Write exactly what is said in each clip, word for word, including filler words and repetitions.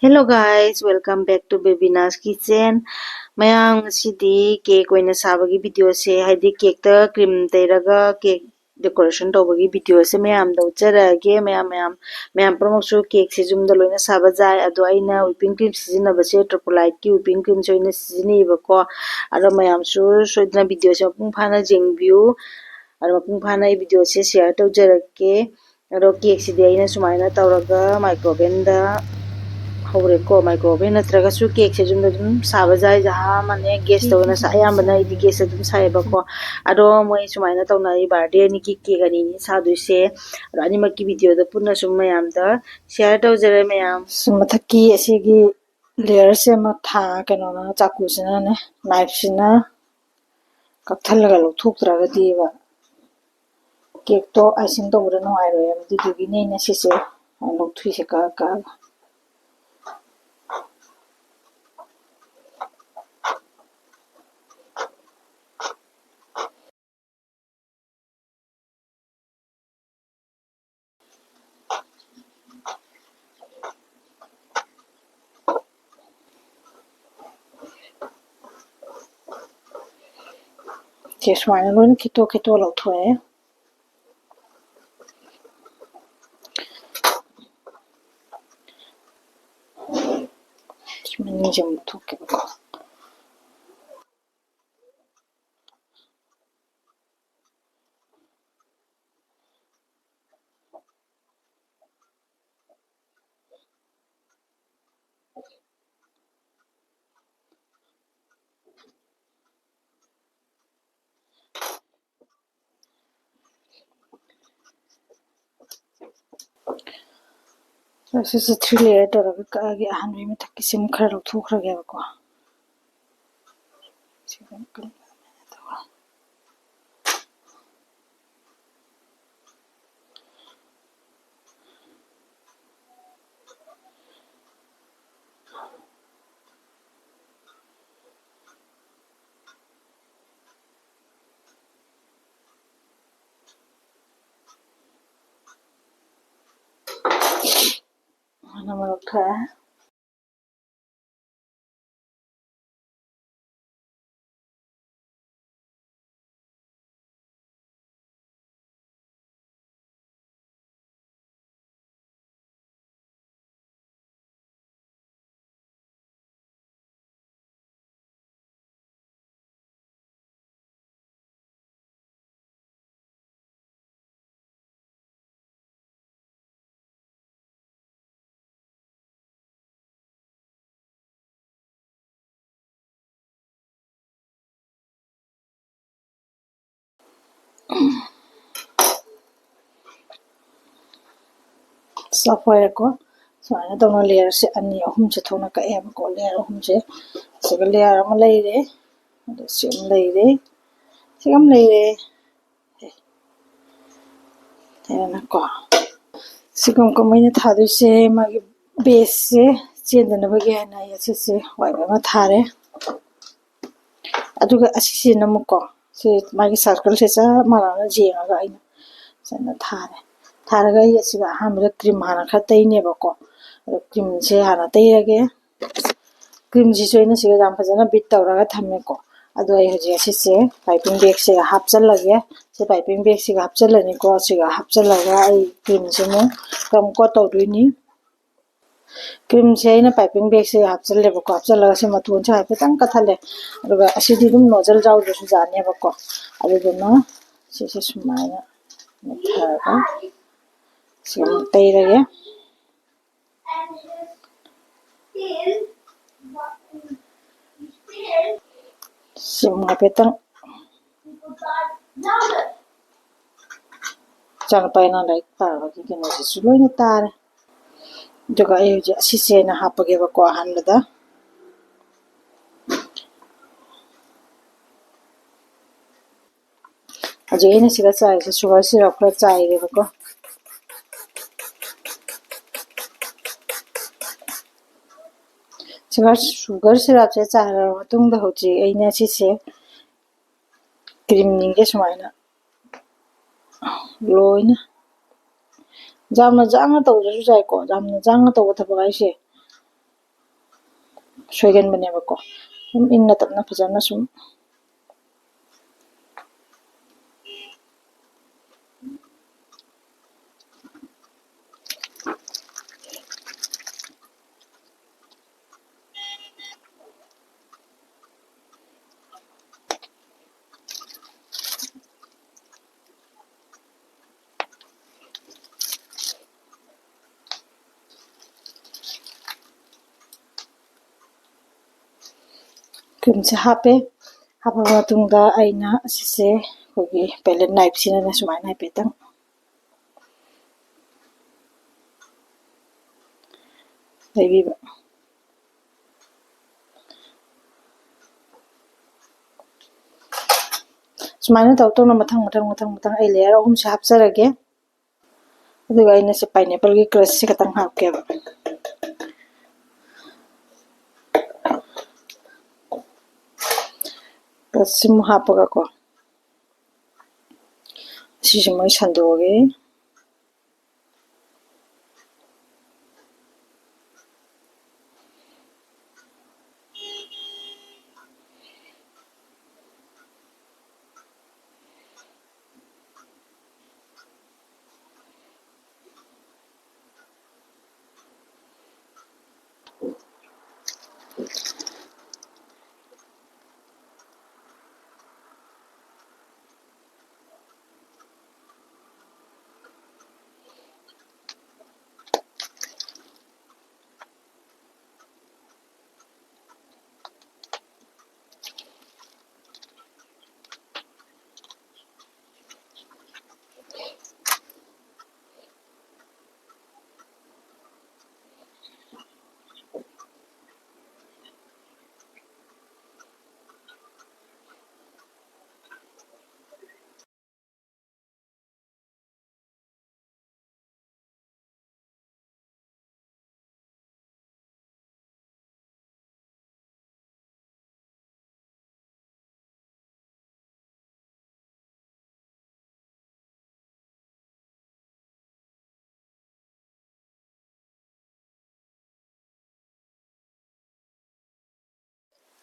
Hello guys, welcome back to Bebina's Kitchen. ꯃꯌꯥꯝ, ꯉꯁꯤꯗꯤ cake ꯑꯣꯏꯅ ꯁꯥꯕꯒꯤ videoꯁꯦ, ꯍꯥꯏꯗꯤ cakeꯇ cream ꯇꯩꯔꯒ cake decoration ꯇꯧꯕꯒꯤ videoꯁꯦ ꯃꯌꯥꯝꯗ ꯎꯠꯆꯔꯛꯑꯒꯦ꯫ ꯃꯌꯥꯝ, ꯃꯌꯥꯝ, ꯃꯌꯥꯝ ꯄꯨꯝꯅꯃꯛꯁꯨ cakeꯁꯦ ꯌꯨꯝꯗ ꯂꯣꯏꯅ ꯁꯥꯕ ꯌꯥꯏ꯫ ꯑꯗꯣ ꯑꯩꯅ whipping cream ꯁꯤꯖꯤꯟꯅꯕꯁꯦ Tropholiteꯀꯤ whipping creamꯁꯦ ꯑꯣꯏꯅ ꯁꯤꯖꯤꯟꯅꯩꯌꯦꯕꯀꯣ꯫ ꯑꯗꯣ ꯃꯌꯥꯝꯁꯨ ꯁꯣꯏꯗꯅ videoꯁꯦ ꯃꯄꯨꯡ ꯐꯥꯅ ꯌꯦꯡꯕꯤꯌꯨ꯫ ꯑꯗꯣ ꯃꯄꯨꯡ ꯐꯥꯅ ꯑꯩ videoꯁꯦ share ꯇꯧꯖꯔꯛꯀꯦ꯫ ꯑꯗꯣ cakeꯁꯤꯗꯤ ꯑꯩꯅ ꯁꯨꯃꯥꯏꯅ ꯇꯧꯔꯒ microwaveꯗ ꯍꯧꯔꯦꯀꯣ꯫ Microwave ꯅꯠꯇ꯭ꯔꯒꯁꯨ cakeꯁꯦ ꯌꯨꯝꯗ ꯑꯗꯨꯝ ꯁꯥꯕ ꯌꯥꯏ, ꯖꯍꯥ ꯑꯃꯅꯦ꯫ Gasꯇ ꯑꯣꯏꯅ ꯁꯥ-, ꯑꯌꯥꯝꯕꯅ ꯑꯩꯗꯤ gasꯇ ꯑꯗꯨꯝ ꯁꯥꯏꯌꯦꯕꯀꯣ꯫ ꯑꯗꯣ ꯃꯣꯏ ꯁꯨꯃꯥꯏꯅ ꯇꯧꯅ ꯑꯩ birthday ꯑꯅꯤꯒꯤ cake ꯑꯅꯤꯅꯤ ꯁꯥꯗꯣꯏꯁꯦ꯫ ꯑꯗꯣ ꯑꯅꯤꯃꯛꯀꯤ videoꯗ ꯄꯨꯟꯅ ꯁꯨꯝ ꯃꯌꯥꯝꯗ share ꯇꯧꯖꯔꯦ ꯃꯌꯥꯝ꯫ ꯁꯤ ꯃꯊꯛꯀꯤ ꯑꯁꯤꯒꯤ layerꯁꯦ ꯑꯃ ꯊꯥ-, ꯀꯩꯅꯣꯅ, ꯆꯥꯀꯨꯁꯤꯅꯅꯦ, knifeꯁꯤꯅ ꯀꯛꯊꯠꯂꯒ ꯂꯧꯊꯣꯛꯇ꯭ꯔꯒꯗꯤꯕ cakeꯇꯣ icing ꯇꯧꯕꯗ ꯅꯨꯡꯉꯥꯏꯔꯣꯏꯕ꯫ ꯑꯗꯨꯗꯨꯒꯤꯅꯦ ꯑꯩꯅ ꯁꯤꯁꯦ ꯂꯧꯊꯣꯛꯏꯁꯦ ꯀꯛꯑ ꯀꯛꯑꯒ꯫ ꯁꯦ ꯁꯨꯃꯥꯏꯅ ꯂꯣꯏꯅ ꯈꯦꯠꯇꯣꯛ ꯈꯦꯠꯇꯣꯛ ꯂꯧꯊꯣꯛꯑꯦ꯫ ꯁꯤ ꯃꯅꯤꯡꯁꯦ ꯑꯃꯨꯛ ꯊꯣꯛꯀꯦꯕꯀꯣ꯫ ꯑꯁꯤꯁꯦ three layer ꯇꯧꯔꯒ ꯀꯛꯑꯒꯦ꯫ ꯑꯍꯥꯟꯕꯒꯤ ꯃꯊꯛꯀꯤ ꯁꯤꯝ ꯈꯔ ꯂꯧꯊꯣꯛꯈ꯭ꯔꯒꯦꯕꯀꯣ꯫ ꯁꯤꯒ ꯀꯔꯝ ꯇꯧꯕ? ꯃꯥꯅ ꯃꯔꯛ ꯊꯣꯛꯑꯦ꯫ ꯆꯥꯛ ꯐꯣꯏꯔꯦꯀꯣ꯫ ꯁꯨꯃꯥꯏꯅ ꯇꯧꯅ ꯂꯦꯌꯔꯁꯦ ꯑꯅꯤ ꯑꯍꯨꯝꯁꯦ ꯊꯣꯛꯅ ꯀꯛꯑꯦꯕꯀꯣ꯫ ꯂꯦꯌꯔ ꯑꯍꯨꯝꯁꯦ ꯁꯤꯒ ꯂꯦꯌꯔ ꯑꯃ ꯂꯩꯔꯦ, ꯑꯗ ꯁꯤ ꯑꯃ ꯂꯩꯔꯦ, ꯁꯤ ꯑꯃ ꯂꯩꯔꯦ꯫ ꯀꯣ ꯁꯤꯒꯨꯝ ꯀꯃꯥꯏꯅ ꯊꯥꯗꯣꯏꯁꯦ? ꯃꯥꯒꯤ ꯕꯦꯁꯁꯦ ꯆꯦꯟꯗꯅꯕꯒꯤ ꯍꯥꯏꯅ ꯑꯩ ꯑꯁꯤꯁꯦ ꯋꯥꯏꯠ ꯑꯃ ꯊꯥꯔꯦ꯫ ꯑꯗꯨꯒ ꯑꯁꯤꯁꯤꯅ ꯑꯃꯨꯛꯀꯣ, ꯁꯤ ꯃꯥꯒꯤ ꯁꯥꯔꯀꯜꯁꯦ ꯆꯞ ꯃꯥꯟꯅꯅ ꯌꯦꯡꯉꯒ ꯑꯩꯅ ꯐꯖꯅ ꯊꯥꯔꯦ꯫ ꯊꯥꯔꯒ ꯑꯩ ꯑꯁꯤꯒ ꯑꯍꯥꯟꯕꯗ ꯀ꯭ꯔꯤꯝ ꯍꯥꯟꯅ ꯈꯔ ꯇꯩꯅꯦꯕꯀꯣ꯫ ꯑꯗꯣ ꯀ꯭ꯔꯤꯝꯁꯦ ꯍꯥꯟꯅ ꯇꯩꯔꯒꯦ꯫ ꯀ꯭ꯔꯤꯝꯁꯤꯁꯨ ꯑꯩꯅ ꯁꯤꯒ ꯌꯥꯝ ꯐꯖꯅ ꯕꯤꯠ ꯇꯧꯔꯒ ꯊꯝꯃꯦꯀꯣ꯫ ꯑꯗꯣ ꯑꯩ ꯍꯧꯖꯤꯛ ꯑꯁꯤꯁꯦ ꯄꯥꯏꯄꯤꯡ ꯕꯦꯒꯁꯤꯒ ꯍꯥꯞꯆꯜꯂꯒꯦ꯫ ꯁꯤ ꯄꯥꯏꯄꯤꯡ ꯕꯦꯒꯁꯤꯒ ꯍꯥꯞꯆꯜꯂꯅꯤꯀꯣ꯫ ꯁꯤꯒ ꯍꯥꯞꯆꯜꯂꯒ ꯑꯩ ꯀ꯭ꯔꯤꯝꯁꯦ ꯑꯃꯨꯛ ꯀ꯭ꯔꯝ ꯀꯣꯠ ꯇꯧꯗꯣꯏꯅꯤ꯫ ꯀ꯭ꯔꯤꯝꯁꯦ ꯑꯩꯅ ꯄꯥꯏꯄꯤꯡ ꯕꯦꯒꯁꯤꯒ ꯍꯥꯞꯆꯜꯂꯦꯕꯀꯣ꯫ ꯍꯥꯞꯆꯜꯂꯒ ꯁꯤ ꯃꯇꯣꯟꯁꯦ ꯍꯥꯏꯐꯦꯠꯇꯪ ꯀꯠꯊꯠꯂꯦ꯫ ꯑꯗꯨꯒ ꯑꯁꯤꯗꯤ ꯑꯗꯨꯝ ꯅꯣꯖꯜ ꯌꯥꯎꯗ꯭ꯔꯁꯨ ꯌꯥꯅꯦꯕꯀꯣ꯫ ꯑꯗꯨꯗꯨꯅ ꯁꯤꯁꯦ ꯁꯨꯃꯥꯏꯅ ꯃꯦꯠꯊꯔꯒ ꯁꯤ ꯑꯃꯨꯛ ꯇꯩꯔꯒꯦ꯫ ꯁꯤ ꯑꯃꯨꯛ ꯍꯥꯏꯐꯦꯠꯇꯪ ꯏꯆꯥꯅꯨꯄꯥ ꯏꯅꯥꯎ ꯂꯥꯏꯔꯤꯛ ꯄꯥꯕꯒꯤ ꯀꯩꯅꯣꯁꯤꯁꯨ ꯂꯣꯏꯅ ꯇꯥꯔꯦ꯫ ꯑꯗꯨꯒ ꯑꯩ ꯍꯧꯖꯤꯛ ꯑꯁꯤꯁꯦ ꯑꯩꯅ ꯍꯥꯞꯄꯒꯦꯕꯀꯣ ꯑꯍꯥꯟꯕꯗ꯫ ꯍꯧꯖꯤꯛ ꯑꯩꯅ ꯁꯤꯗ ꯆꯥꯏꯔꯤꯁꯦ ꯁꯨꯒꯔ ꯁꯤꯔꯞ ꯈꯔ ꯆꯥꯏꯔꯦꯕꯀꯣ꯫ ꯁꯨꯒꯔ, ꯁꯨꯒꯔ ꯁꯤꯔꯞꯁꯦ ꯆꯥꯏꯔꯕ ꯃꯇꯨꯡꯗ ꯍꯧꯖꯤꯛ ꯑꯩꯅ ꯁꯤꯁꯦ ꯀ꯭ꯔꯤꯝꯁꯤꯡꯁꯦ ꯁꯨꯃꯥꯏꯅ ꯂꯣꯏꯅ ꯌꯥꯝꯅ ꯌꯥꯡꯅ ꯇꯧꯗ꯭ꯔꯁꯨ ꯌꯥꯏꯀꯣ꯫ ꯌꯥꯝꯅ ꯌꯥꯡꯅ ꯇꯧꯕ ꯊꯕꯛ ꯍꯥꯏꯁꯦ ꯁꯣꯏꯒꯟꯕꯅꯦꯕꯀꯣ꯫ ꯁꯨꯝ ꯏꯪꯅ ꯇꯞꯅ ꯐꯖꯅ ꯁꯨꯝ ꯀ꯭ꯔꯤꯝꯁꯦ ꯍꯥꯞꯄꯦ꯫ ꯍꯥꯞꯄ ꯃꯇꯨꯡꯗ ꯑꯩꯅ ꯑꯁꯤꯁꯦ ꯑꯩꯈꯣꯏꯒꯤ palette knife ꯁꯤꯅꯅꯦ ꯁꯨꯃꯥꯏꯅ ꯍꯥꯏꯐꯦꯠꯇꯪ ꯂꯩꯕꯤꯕ꯫ ꯁꯨꯃꯥꯏꯅ ꯇꯧ ꯇꯧꯅ ꯃꯊꯪ ꯃꯊꯪ ꯃꯊꯪ ꯃꯊꯪ ꯑꯩ layer ꯑꯍꯨꯝꯁꯦ ꯍꯥꯞꯆꯔꯒꯦ꯫ ꯑꯗꯨꯒ ꯑꯩꯅ ꯁꯤ pineapple ꯒꯤ crush ꯁꯦ ꯈꯛꯇꯪ ꯍꯥꯞꯀꯦꯕ꯫ Crush ꯁꯤꯃꯨꯛ ꯍꯥꯞꯄꯒꯀꯣ, ꯁꯤꯁꯨ ꯃꯣꯏ ꯁꯟꯗꯣꯛꯑꯒꯦ꯫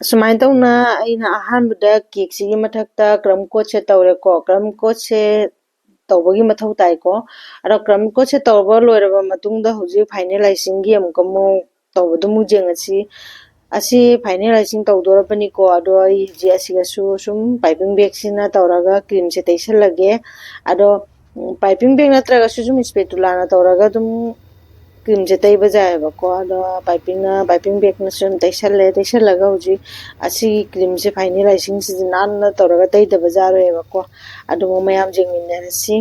ꯑꯁꯨꯃꯥꯏꯅ ꯇꯧꯅ ꯑꯩꯅ ꯑꯍꯥꯟꯕꯗ cake ꯁꯤꯒꯤ ꯃꯊꯛꯇ crumb coat ꯁꯦ ꯇꯧꯔꯦꯀꯣ꯫ Crumb coat ꯁꯦ ꯇꯧꯕꯒꯤ ꯃꯊꯧ ꯇꯥꯏꯀꯣ꯫ ꯑꯗꯣ crumb coat ꯁꯦ ꯇꯧꯔꯕ ꯂꯣꯏꯔꯕ ꯃꯇꯨꯡꯗ ꯍꯧꯖꯤꯛ final icing ꯒꯤ ꯑꯃꯨꯛꯀ ꯑꯃꯨꯛ ꯇꯧꯕꯗꯨ ꯑꯃꯨꯛ ꯌꯦꯡꯉꯁꯤ꯫ ꯑꯁꯤ final icing ꯇꯧꯗꯣꯔꯕꯅꯤꯀꯣ꯫ ꯑꯗꯣ ꯑꯩ ꯍꯧꯖꯤꯛ ꯑꯁꯤꯒꯁꯨ ꯁꯨꯝ piping bag ꯁꯤꯅ ꯇꯧꯔꯒ cream ꯁꯦ ꯇꯩꯁꯜꯂꯒꯦ꯫ ꯑꯗꯣ, ꯎꯝ, piping bag ꯅꯠꯇ꯭ꯔꯒꯁꯨ ꯁꯨꯝ spatula ꯅ ꯇꯧꯔꯒ ꯑꯗꯨꯝ ꯀ꯭ꯔꯤꯝꯁꯦ ꯇꯩꯕ ꯌꯥꯏꯑꯕꯀꯣ꯫ ꯑꯗꯣ ꯄꯥꯏꯄꯤꯡꯅ, ꯄꯥꯏꯄꯤꯡ ꯕꯦꯒꯅ ꯁꯨꯝ ꯇꯩꯁꯜꯂꯦ꯫ ꯇꯩꯁꯜꯂꯒ ꯍꯧꯖꯤꯛ ꯑꯁꯤꯒꯤ ꯀ꯭ꯔꯤꯝꯁꯦ ꯐꯥꯏꯅꯦꯂꯥꯏꯖꯤꯡꯁꯤꯗꯤ ꯅꯥꯟꯅ ꯇꯧꯔꯒ ꯇꯩꯗꯕ ꯌꯥꯔꯣꯏꯕꯀꯣ꯫ ꯑꯗꯨꯕꯨ ꯃꯌꯥꯝ ꯌꯦꯡꯃꯤꯟꯅꯔꯁꯤ꯫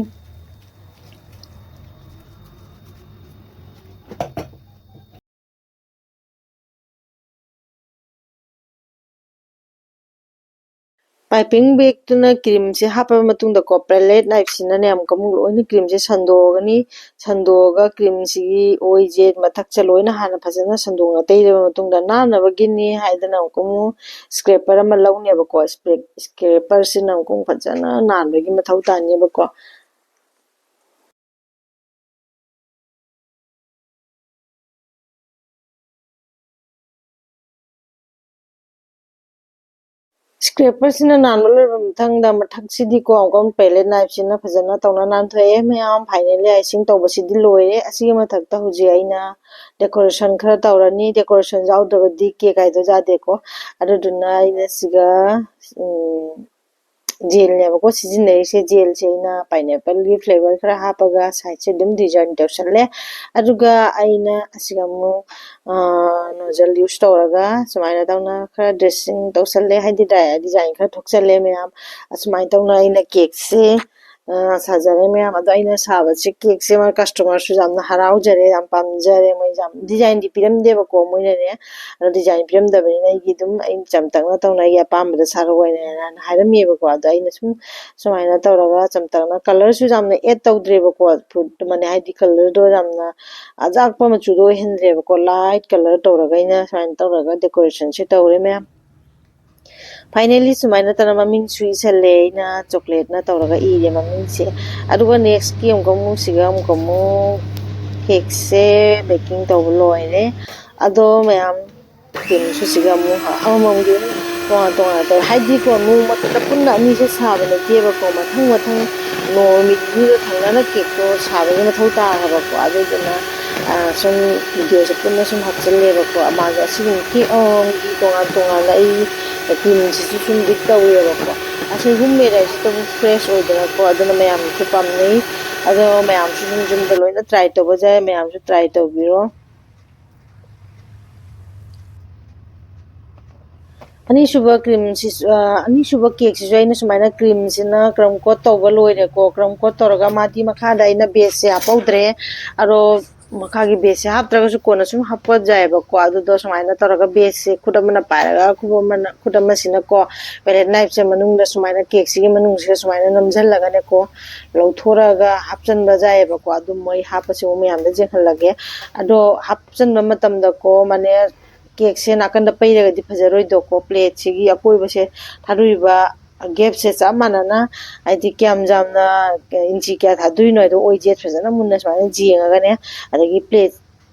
ꯄꯥꯏꯄꯤꯡ ꯕꯦꯒꯇꯨꯅ ꯀ꯭ꯔꯤꯝꯁꯦ ꯍꯥꯞꯄꯕ ꯃꯇꯨꯡꯗꯀꯣ, ꯄꯦꯂꯦꯠ ꯅꯥꯏꯐꯁꯤꯅꯅꯦ ꯑꯃꯨꯛꯀ ꯑꯃꯨꯛ ꯂꯣꯏꯅ ꯀ꯭ꯔꯤꯝꯁꯦ ꯁꯟꯗꯣꯛꯑꯒꯅꯤ꯫ ꯁꯟꯗꯣꯛꯑꯒ ꯀ꯭ꯔꯤꯝꯁꯤꯒꯤ ꯑꯣꯏꯁꯦ ꯃꯊꯛꯁꯦ ꯂꯣꯏꯅ ꯍꯥꯟꯅ ꯐꯖꯅ ꯁꯟꯗꯣꯛꯅ ꯇꯩꯔꯕ ꯃꯇꯨꯡꯗ, ꯅꯥꯟꯅꯕꯒꯤꯅꯤ ꯍꯥꯏꯗꯅ ꯑꯃꯨꯛꯀ ꯑꯃꯨꯛ ꯁ꯭ꯀ꯭ꯔꯦꯄꯔ ꯑꯃ ꯂꯧꯅꯦꯕꯀꯣ꯫ ꯁ꯭ꯀ꯭ꯔꯦ-, ꯁ꯭ꯀ꯭ꯔꯦꯄꯔꯁꯤꯅ ꯑꯃꯨꯛꯀ ꯑꯃꯨꯛ ꯐꯖꯅ ꯅꯥꯟꯕꯒꯤ ꯃꯊꯧ ꯇꯥꯅꯦꯕꯀꯣ꯫ ꯁ꯭ꯀ꯭ꯔꯦꯄꯔꯁꯤꯅ ꯅꯥꯟꯕ ꯂꯣꯏꯔꯕ ꯃꯊꯪꯗ, ꯃꯊꯛꯁꯤꯗꯤꯀꯣ, ꯑꯃꯨꯛꯀ ꯄꯦꯂꯦꯠ ꯅꯥꯏꯐꯁꯤꯅ ꯐꯖꯅ ꯇꯧꯅ ꯅꯥꯟꯊꯣꯛꯑꯦ꯫ ꯃꯌꯥꯝ ꯐꯥꯏꯅꯦꯜꯂꯤ ꯑꯥꯏꯁꯤꯡ ꯇꯧꯕꯁꯤꯗꯤ ꯂꯣꯏꯔꯦ꯫ ꯑꯁꯤꯒꯤ ꯃꯊꯛꯇ ꯍꯧꯖꯤꯛ ꯑꯩꯅ ꯗꯦꯀꯣꯔꯦꯁꯟ ꯈꯔ ꯇꯧꯔꯅꯤ꯫ ꯗꯦꯀꯣꯔꯦꯁꯟ ꯌꯥꯎꯗ꯭ꯔꯒꯗꯤ ꯀꯦꯛ ꯍꯥꯏꯗꯣ ꯌꯥꯗꯦꯀꯣ꯫ ꯑꯗꯨꯗꯨꯅ ꯑꯩꯅ ꯁꯤꯒ, ꯎꯝ, ꯖꯦꯜꯅꯦꯕꯀꯣ ꯁꯤꯖꯤꯟꯅꯔꯤꯁꯦ꯫ ꯖꯦꯜꯁꯦ ꯑꯩꯅ ꯄꯥꯏꯅꯦꯄꯜꯒꯤ ꯐ꯭ꯂꯦꯕꯔ ꯈꯔ ꯍꯥꯞꯄꯒ ꯁꯥꯏꯠꯁꯦ ꯑꯗꯨꯝ ꯗꯤꯖꯥꯏꯟ ꯇꯧꯁꯜꯂꯦ꯫ ꯑꯗꯨꯒ ꯑꯩꯅ ꯑꯁꯤꯒ ꯑꯃꯨꯛ, ꯑ, ꯅꯣꯖꯜ ꯌꯨꯁ ꯇꯧꯔꯒ ꯁꯨꯃꯥꯏꯅ ꯇꯧꯅ ꯈꯔ ꯗ꯭ꯔꯦꯁꯤꯡ ꯇꯧꯁꯜꯂꯦ, ꯍꯥꯏꯗꯤ ꯗꯥꯏ-, ꯗꯤꯖꯥꯏꯟ ꯈꯔ ꯊꯣꯛꯆꯜꯂꯦ ꯃꯌꯥꯝ꯫ ꯑꯁꯨꯃꯥꯏꯅ ꯇꯧꯅ ꯑꯩꯅ ꯀꯦꯛꯁꯦ, ꯑ, ꯁꯥꯖꯔꯦ ꯃꯌꯥꯝ꯫ ꯑꯗꯣ ꯑꯩꯅ ꯁꯥꯕꯁꯦ, ꯀꯦꯛꯁꯦ ꯃꯥ ꯀꯁꯇꯃꯔꯁꯨ ꯌꯥꯝꯅ ꯍꯔꯥꯎꯖꯔꯦ, ꯌꯥꯝ ꯄꯥꯝꯖꯔꯦ꯫ ꯃꯣꯏ ꯌꯥꯝ ꯗꯤꯖꯥꯏꯟꯗꯤ ꯄꯤꯔꯝꯗꯦꯕꯀꯣ ꯃꯣꯏꯅꯅꯦ, ꯑꯗꯣ ꯗꯤꯖꯥꯏꯟ ꯄꯤꯔꯝꯗꯕꯅꯤꯅ ꯑꯩꯒꯤ ꯑꯗꯨꯝ ꯑꯩ ꯆꯝꯇꯛꯅ ꯇꯧꯅ ꯑꯩꯒꯤ ꯑꯄꯥꯝꯕꯗ ꯁꯥꯔꯛꯑꯣꯅ ꯍꯥꯏꯔꯝꯃꯦꯕꯀꯣ꯫ ꯑꯗꯣ ꯑꯩꯅ ꯁꯨꯝ ꯁꯨꯃꯥꯏꯅ ꯇꯧꯔꯒ ꯆꯝꯇꯛꯅ, ꯀꯂꯔꯁꯨ ꯌꯥꯝꯅ ꯑꯦꯗ ꯇꯧꯗ꯭ꯔꯦꯕꯀꯣ, ꯐꯨꯗ ꯃꯅꯦ, ꯍꯥꯏꯗꯤ ꯀꯂꯔꯗꯣ ꯌꯥꯝꯅ ꯑꯖꯥꯛꯄ ꯃꯆꯨꯗꯣ ꯑꯣꯏꯍꯟꯗ꯭ꯔꯦꯕꯀꯣ, ꯂꯥꯏꯠ ꯀꯂꯔ ꯇꯧꯔꯒ ꯑꯩꯅ ꯁꯨꯃꯥꯏꯅ ꯇꯧꯔꯒ ꯗꯦꯀꯣꯔꯦꯁꯟꯁꯦ ꯇꯧꯔꯦ ꯃꯌꯥꯝ꯫ ꯐꯥꯏꯅꯦꯜꯂꯤ ꯁꯨꯃꯥꯏꯅ ꯇꯧꯔ ꯃꯃꯤꯡꯁꯨ ꯏꯁꯜꯂꯦ ꯑꯩꯅ, ꯆꯣꯀ꯭ꯂꯦꯠꯅ ꯇꯧꯔꯒ ꯏꯔꯦ ꯃꯃꯤꯡꯁꯦ꯫ ꯑꯗꯨꯒ ꯅꯦꯛꯁꯀꯤ ꯑꯃꯨꯛꯀ ꯑꯃꯨꯛ ꯁꯤꯒ ꯑꯃꯨꯛꯀ ꯑꯃꯨꯛ ꯀꯦꯛꯁꯦ ꯕꯦꯀꯤꯡ ꯇꯧꯕ ꯂꯣꯏꯔꯦ꯫ ꯑꯗꯣ ꯃꯌꯥꯝ, ꯀꯩꯅꯣꯁꯨ ꯁꯤꯒ ꯑꯃꯨꯛ ꯑꯃꯃꯝꯒꯤ ꯑꯃꯨꯛ ꯇꯣꯉꯥꯟ ꯇꯣꯉꯥꯟꯅ ꯇꯧꯔꯦ꯫ ꯍꯥꯏꯗꯤꯀꯣ, ꯅꯣꯡꯃꯈꯛꯇ ꯄꯨꯟꯅ ꯑꯅꯤꯁꯦ ꯁꯥꯕ ꯅꯠꯇꯦꯕꯀꯣ, ꯃꯊꯪ ꯃꯊꯪ ꯅꯨꯃꯤꯠ ꯅꯤꯅꯤꯗꯣ ꯊꯪꯅꯅ ꯀꯦꯛꯇꯣ ꯁꯥꯕꯒꯤ ꯃꯊꯧ ꯇꯥꯈ꯭ꯔꯕꯀꯣ꯫ ꯑꯗꯨꯗꯨꯅ, ꯑ, ꯁꯨꯝ ꯚꯤꯗꯤꯑꯣꯁꯦ ꯄꯨꯟꯅ ꯁꯨꯝ ꯍꯥꯞꯆꯤꯜꯂꯦꯕꯀꯣ꯫ ꯃꯥꯁꯦ ꯑꯁꯤꯒꯤ ꯀꯦꯛ ꯑꯃꯃꯝꯒꯤ ꯇꯣꯉꯥꯟ ꯇꯣꯉꯥꯟꯅ ꯑꯩ ꯀ꯭ꯔꯤꯝꯁꯤꯁꯨ ꯁꯨꯝ ꯕꯤꯠ ꯇꯧꯋꯦꯕꯀꯣ꯫ ꯑꯁꯤ ꯍꯣꯝ ꯃꯦꯗ ꯍꯥꯏꯁꯤꯗꯕꯨ ꯐ꯭ꯔꯦꯁ ꯑꯣꯏꯗꯅꯀꯣ, ꯑꯗꯨꯅ ꯃꯌꯥꯝꯅꯁꯨ ꯄꯥꯝꯅꯩ꯫ ꯑꯗꯣ ꯃꯌꯥꯝꯁꯨ ꯑꯗꯨꯝ ꯌꯨꯝꯗ ꯂꯣꯏꯅ ꯇ꯭ꯔꯥꯏ ꯇꯧꯕ ꯌꯥꯏ, ꯃꯌꯥꯝꯁꯨ ꯇ꯭ꯔꯥꯏ ꯇꯧꯕꯤꯔꯣ꯫ ꯑꯅꯤꯁꯨꯕ ꯀ꯭ꯔꯤꯝꯁꯤꯁꯨ ꯑꯅꯤꯁꯨꯕ ꯀꯦꯛꯁꯤꯁꯨ ꯑꯩꯅ ꯁꯨꯃꯥꯏꯅ ꯀ꯭ꯔꯤꯝꯁꯤꯅ ꯀ꯭ꯔꯝ ꯀꯣꯠ ꯇꯧꯕ ꯂꯣꯏꯔꯦꯀꯣ꯫ ꯀ꯭ꯔꯝ ꯀꯣꯠ ꯇꯧꯔꯒ ꯃꯥꯗꯤ ꯃꯈꯥꯗ ꯑꯩꯅ ꯕꯦꯁꯁꯦ ꯍꯥꯞꯍꯧꯗ꯭ꯔꯦ꯫ ꯑꯗꯣ ꯃꯈꯥꯒꯤ ꯕꯦꯁꯁꯦ ꯍꯥꯞꯇ꯭ꯔꯒꯁꯨ ꯀꯣꯟꯅ ꯁꯨꯝ ꯍꯥꯞꯄ ꯌꯥꯏꯑꯕꯀꯣ꯫ ꯑꯗꯨꯗꯣ ꯁꯨꯃꯥꯏꯅ ꯇꯧꯔꯒ ꯕꯦꯁꯁꯦ ꯈꯨꯠ ꯑꯃꯅ ꯄꯥꯏꯔꯒ ꯈꯨꯠ ꯑꯃꯅ ꯈꯨꯠ ꯑꯃꯁꯤꯅꯀꯣ ꯄꯦꯂꯦꯠ ꯅꯥꯏꯐꯁꯦ ꯃꯅꯨꯡꯗ ꯁꯨꯃꯥꯏꯅ ꯀꯦꯛꯁꯤꯒꯤ ꯃꯅꯨꯡꯁꯤꯗ ꯁꯨꯃꯥꯏꯅ ꯅꯝꯁꯤꯜꯂꯒꯅꯦꯀꯣ, ꯂꯧꯊꯣꯔꯛꯑꯒ ꯍꯥꯞꯆꯤꯟꯕ ꯌꯥꯏꯑꯕꯀꯣ꯫ ꯑꯗꯨꯝ ꯃꯣꯏ ꯍꯥꯞꯄꯁꯤꯕꯨ ꯃꯌꯥꯝꯗ ꯌꯦꯡꯍꯜꯂꯒꯦ꯫ ꯑꯗꯣ ꯍꯥꯞꯆꯤꯟꯕ ꯃꯇꯝꯗꯀꯣ ꯃꯥꯅꯦ ꯀꯦꯛꯁꯦ ꯅꯥꯀꯟꯗ ꯄꯩꯔꯒꯗꯤ ꯐꯖꯔꯣꯏꯗꯣꯀꯣ꯫ ꯄ꯭ꯂꯦꯠꯁꯤꯒꯤ ꯑꯀꯣꯏꯕꯁꯦ ꯊꯥꯗꯣꯛꯏꯕ ꯒꯦꯞꯁꯦ ꯆꯞ ꯃꯥꯟꯅꯅ, ꯍꯥꯏꯗꯤ ꯀꯌꯥꯝ ꯌꯥꯝꯅ ꯏꯟꯆꯤ ꯀꯌꯥ ꯊꯥꯗꯣꯏꯅꯣ ꯍꯥꯏꯗꯣ ꯑꯣꯏꯖꯦꯠ ꯐꯖꯅ ꯃꯨꯟꯅ ꯁꯨꯃꯥꯏꯅ ꯌꯦꯡꯉꯒꯅꯦ, ꯑꯗꯒꯤ ꯄ꯭ꯂꯦꯠ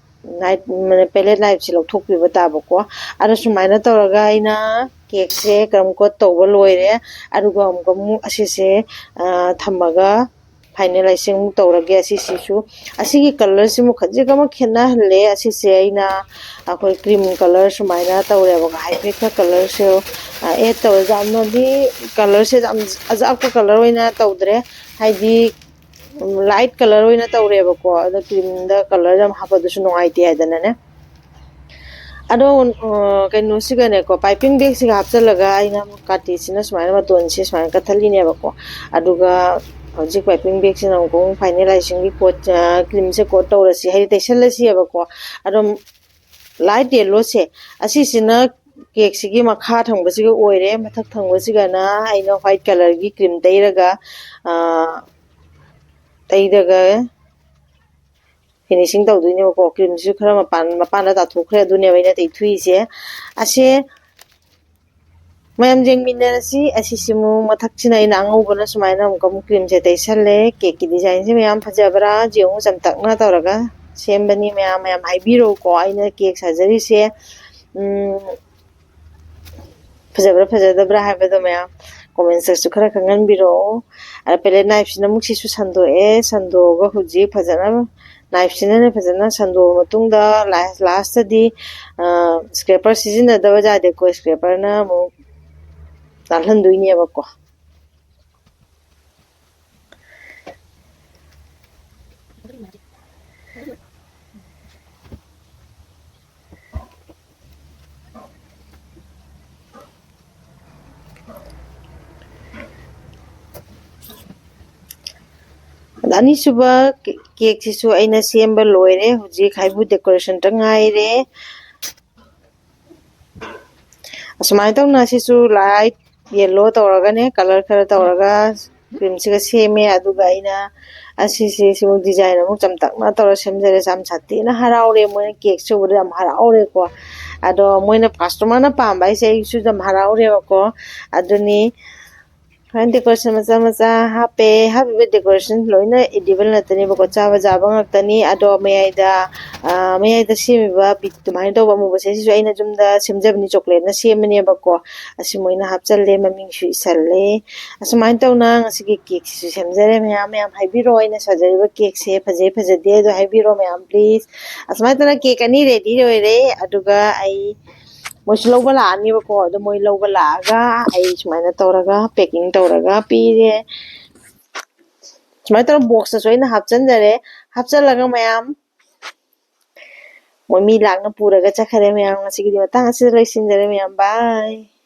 ꯅꯥꯏꯠ ꯄꯦꯂꯦꯠ ꯅꯥꯏꯐꯁꯦ ꯂꯧꯊꯣꯛꯄꯤꯕ ꯇꯥꯕꯀꯣ꯫ ꯑꯗꯣ ꯁꯨꯃꯥꯏꯅ ꯇꯧꯔꯒ ꯑꯩꯅ ꯀꯦꯛꯁꯦ ꯀ꯭ꯔꯝ ꯀꯣꯠ ꯇꯧꯕ ꯂꯣꯏꯔꯦ꯫ ꯑꯗꯨꯒ ꯑꯃꯨꯛꯀ ꯑꯃꯨꯛ ꯑꯁꯤꯁꯦ ꯊꯝꯃꯒ ꯐꯥꯏꯅꯦꯂꯥꯏꯖꯤꯡ ꯑꯃꯨꯛ ꯇꯧꯔꯒꯦ꯫ ꯑꯁꯤꯁꯤꯁꯨ ꯑꯁꯤꯒꯤ ꯀꯂꯔꯁꯤꯃꯨꯛ ꯈꯖꯤꯛ ꯑꯃ ꯈꯦꯠꯅꯍꯜꯂꯦ꯫ ꯑꯁꯤꯁꯦ ꯑꯩꯅ ꯑꯩꯈꯣꯏ ꯀ꯭ꯔꯤꯝ ꯀꯂꯔ ꯁꯨꯃꯥꯏꯅ ꯇꯧꯔꯦꯕꯀꯣ꯫ ꯍꯥꯏꯐꯦꯠ ꯈꯔ ꯀꯂꯔꯁꯦ ꯑꯦꯗ ꯇꯧꯔꯦ꯫ ꯌꯥꯝꯅꯗꯤ ꯀꯂꯔꯁꯦ ꯌꯥꯝ ꯑꯖꯥꯛꯄ ꯀꯂꯔ ꯑꯣꯏꯅ ꯇꯧꯗ꯭ꯔꯦ, ꯍꯥꯏꯗꯤ ꯂꯥꯏꯠ ꯀꯂꯔ ꯑꯣꯏꯅ ꯇꯧꯔꯦꯕꯀꯣ꯫ ꯑꯗꯣ ꯀ꯭ꯔꯤꯝꯗ ꯀꯂꯔ ꯌꯥꯝ ꯍꯥꯞꯄꯗꯨꯁꯨ ꯅꯨꯡꯉꯥꯏꯇꯦ ꯍꯥꯏꯗꯅꯅꯦ꯫ ꯑꯗꯣ ꯀꯩꯅꯣꯁꯤꯒꯅꯦꯀꯣ, ꯄꯥꯏꯄꯤꯡ ꯕꯦꯒꯁꯤꯒ ꯍꯥꯞꯆꯤꯜꯂꯒ ꯑꯩꯅ ꯀꯥꯇꯤꯁꯤꯅ ꯁꯨꯃꯥꯏꯅ ꯃꯇꯣꯟꯁꯦ ꯁꯨꯃꯥꯏꯅ ꯀꯠꯊꯠꯂꯤꯅꯦꯕꯀꯣ꯫ ꯑꯗꯨꯒ ꯍꯧꯖꯤꯛ ꯄꯥꯏꯄꯤꯡ ꯕꯦꯒꯁꯤꯅ ꯑꯃꯨꯛ ꯐꯥꯏꯅꯦꯂꯥꯏꯖꯤꯡꯒꯤ ꯀꯣꯠ ꯀ꯭ꯔꯤꯝꯁꯦ ꯀꯣꯠ ꯇꯧꯔꯁꯤ, ꯍꯥꯏꯗꯤ ꯇꯩꯁꯜꯂꯁꯤꯑꯕꯀꯣ꯫ ꯑꯗꯨꯝ ꯂꯥꯏꯠ ꯌꯦꯜꯂꯣꯁꯦ ꯑꯁꯤꯁꯤꯅ ꯀꯦꯛꯁꯤꯒꯤ ꯃꯈꯥ ꯊꯪꯕꯁꯤꯒ ꯑꯣꯏꯔꯦ꯫ ꯃꯊꯛ ꯊꯪꯕꯁꯤꯒꯅ ꯑꯩꯅ ꯋꯥꯏꯠ ꯀꯂꯔꯒꯤ ꯀ꯭ꯔꯤꯝ ꯇꯩꯔꯒ ꯇꯩꯔꯒ ꯐꯤꯅꯤꯁꯤꯡ ꯇꯧꯗꯣꯏꯅꯦꯕꯀꯣ꯫ ꯀ꯭ꯔꯤꯝꯁꯤꯁꯨ ꯈꯔ ꯃꯄꯥꯟ ꯃꯄꯥꯟꯗ ꯇꯥꯊꯣꯛꯈ꯭ꯔꯦ꯫ ꯑꯗꯨꯅꯦꯕ ꯑꯩꯅ ꯇꯩꯊꯣꯛꯏꯁꯦ꯫ ꯑꯁꯦ ꯃꯌꯥꯝ ꯌꯦꯡꯃꯤꯟꯅꯔꯁꯤ꯫ ꯑꯁꯤꯁꯤꯃꯨꯛ ꯃꯊꯛꯁꯤꯅ ꯑꯩꯅ ꯑꯉꯧꯕꯅ ꯁꯨꯃꯥꯏꯅ ꯑꯃꯨꯛꯀ ꯑꯃꯨꯛ ꯀ꯭ꯔꯤꯝꯁꯦ ꯇꯩꯁꯜꯂꯦ꯫ ꯀꯦꯛꯀꯤ ꯗꯤꯖꯥꯏꯟꯁꯦ ꯃꯌꯥꯝ ꯐꯖꯕ꯭ꯔꯥ ꯌꯦꯡꯉꯨ꯫ ꯆꯝꯇꯛꯅ ꯇꯧꯔꯒ ꯁꯦꯝꯕꯅꯤ꯫ ꯃꯌꯥꯝ ꯃꯌꯥꯝ ꯍꯥꯏꯕꯤꯔꯛꯎꯀꯣ꯫ ꯑꯩꯅ ꯀꯦꯛ ꯁꯥꯖꯔꯤꯁꯦ ꯎꯝ ꯐꯖꯕ꯭ꯔꯥ ꯐꯖꯗꯕ꯭ꯔꯥ ꯍꯥꯏꯕꯗꯣ ꯃꯌꯥꯝ ꯀꯣꯃꯦꯟꯁꯇꯁꯨ ꯈꯔ ꯈꯪꯍꯟꯕꯤꯔꯛꯑꯣ꯫ ꯑꯗ ꯄꯦꯂꯦꯠ ꯅꯥꯏꯐꯁꯤꯅ ꯑꯃꯨꯛ ꯁꯤꯁꯨ ꯁꯟꯗꯣꯛꯑꯦ꯫ ꯁꯟꯗꯣꯛꯑꯒ ꯍꯧꯖꯤꯛ ꯐꯖꯅ ꯅꯥꯏꯐꯁꯤꯅꯅꯦ ꯐꯖꯅ ꯁꯟꯗꯣꯛꯑ ꯃꯇꯨꯡꯗ ꯂꯥꯁꯇꯗꯤ ꯁ꯭ꯀ꯭ꯔꯦꯄꯔ ꯁꯤꯖꯤꯟꯅꯗꯕ ꯌꯥꯗꯦꯀꯣ꯫ ꯁ꯭ꯀ꯭ꯔꯦꯄꯔꯅ ꯑꯃꯨꯛ ꯅꯥꯜꯍꯟꯗꯣꯏꯅꯦꯕꯀꯣ꯫ ꯑꯅꯤꯁꯨꯕ ꯀꯦꯛꯁꯤꯁꯨ ꯑꯩꯅ ꯁꯦꯝꯕ ꯂꯣꯏꯔꯦ꯫ ꯍꯧꯖꯤꯛ ꯍꯥꯏꯕꯨ decorationꯇ ꯉꯥꯏꯔꯦ꯫ ꯑꯁꯨꯃꯥꯏꯅ ꯇꯧꯅ ꯁꯤꯁꯨ light yellow ꯇꯧꯔꯒꯅꯦ, color ꯈꯔ ꯇꯧꯔꯒ creamꯁꯤꯒ ꯁꯦꯝꯃꯦ꯫ ꯑꯗꯨꯒ ꯑꯩꯅ ꯑꯁꯤꯁꯦ ꯁꯤꯃꯨꯛ design ꯑꯃꯨꯛ ꯆꯝꯇꯛꯅ ꯇꯧꯔ ꯁꯦꯝꯖꯔꯦ꯫ ꯌꯥꯝ ꯁꯥꯊꯤꯅ ꯍꯔꯥꯎꯔꯦ ꯃꯣꯏꯅ ꯀꯦꯛꯁꯦ ꯎꯕꯗ ꯌꯥꯝ ꯍꯔꯥꯎꯔꯦꯀꯣ꯫ ꯑꯗꯣ ꯃꯣꯏꯅ customerꯅ ꯄꯥꯝꯕ ꯍꯥꯏꯁꯦ ꯑꯩꯁꯨ ꯌꯥꯝ ꯍꯔꯥꯎꯔꯦꯕꯀꯣ꯫ ꯑꯗꯨꯅꯤ ꯁꯨꯃꯥꯏꯅ decoration ꯃꯆꯥ ꯃꯆꯥ ꯍꯥꯞꯄꯦ꯫ ꯍꯥꯞꯄꯤꯕ decoration ꯂꯣꯏꯅ edible ꯉꯥꯛꯇꯅꯦꯕꯀꯣ, ꯆꯥꯕ ꯌꯥꯕ ꯉꯥꯛꯇꯅꯤ꯫ ꯑꯗꯣ ꯃꯌꯥꯏꯗ ꯃꯌꯥꯏꯗ ꯁꯦꯝꯃꯤꯕ ꯕꯤꯠ ꯑꯗꯨꯃꯥꯏꯅ ꯇꯧꯕ ꯑꯃꯨꯕꯁꯦ, ꯁꯤꯁꯨ ꯑꯩꯅ ꯌꯨꯝꯗ ꯁꯦꯝꯖꯕꯅꯤ, chocolateꯅ ꯁꯦꯝꯕꯅꯦꯕꯀꯣ꯫ ꯑꯁꯤ ꯃꯣꯏꯅ ꯍꯥꯞꯆꯜꯂꯦ, ꯃꯃꯤꯡꯁꯨ ꯏꯁꯜꯂꯦ꯫ ꯑꯁꯨꯃꯥꯏꯅ ꯇꯧꯅ ꯉꯁꯤꯒꯤ ꯀꯦꯛꯁꯤꯁꯨ ꯁꯦꯝꯖꯔꯦ꯫ ꯃꯌꯥꯝ ꯃꯌꯥꯝ ꯍꯥꯏꯕꯤꯔꯣ ꯑꯩꯅ ꯁꯥꯖꯔꯤꯕ ꯀꯦꯛꯁꯦ ꯐꯖꯩ ꯐꯖꯗꯦ ꯑꯗꯣ ꯍꯥꯏꯕꯤꯔꯣ ꯃꯌꯥꯝ please꯫ ꯑꯁꯨꯃꯥꯏꯅ ꯇꯧꯅ ꯀꯦꯛ ꯑꯅꯤ ready ꯑꯣꯏꯔꯦ꯫ ꯑꯗꯨꯒ ꯑꯩ ꯃꯣꯏꯁꯨ ꯂꯧꯕ ꯂꯥꯛꯑꯅꯦꯕꯀꯣ꯫ ꯑꯗꯣ ꯃꯣꯏ ꯂꯧꯕ ꯂꯥꯛꯑꯒ ꯑꯩ ꯁꯨꯃꯥꯏꯅ ꯇꯧꯔꯒ packing ꯇꯧꯔꯒ ꯄꯤꯔꯦ꯫ ꯁꯨꯃꯥꯏꯅ ꯇꯧꯔꯒ boxꯇꯁꯨ ꯑꯩꯅ ꯍꯥꯞꯆꯤꯟꯖꯔꯦ꯫ ꯍꯥꯞꯆꯤꯜꯂꯒ ꯃꯌꯥꯝ ꯃꯣꯏ ꯃꯤ ꯂꯥꯛꯅ ꯄꯨꯔꯒ ꯆꯠꯈꯔꯦ꯫ ꯃꯌꯥꯝ ꯉꯁꯤꯒꯤꯗꯤ ꯃꯇꯥꯡ ꯑꯁꯤꯗ ꯂꯣꯏꯁꯤꯟꯖꯔꯦ ꯃꯌꯥꯝ꯫ Bye꯫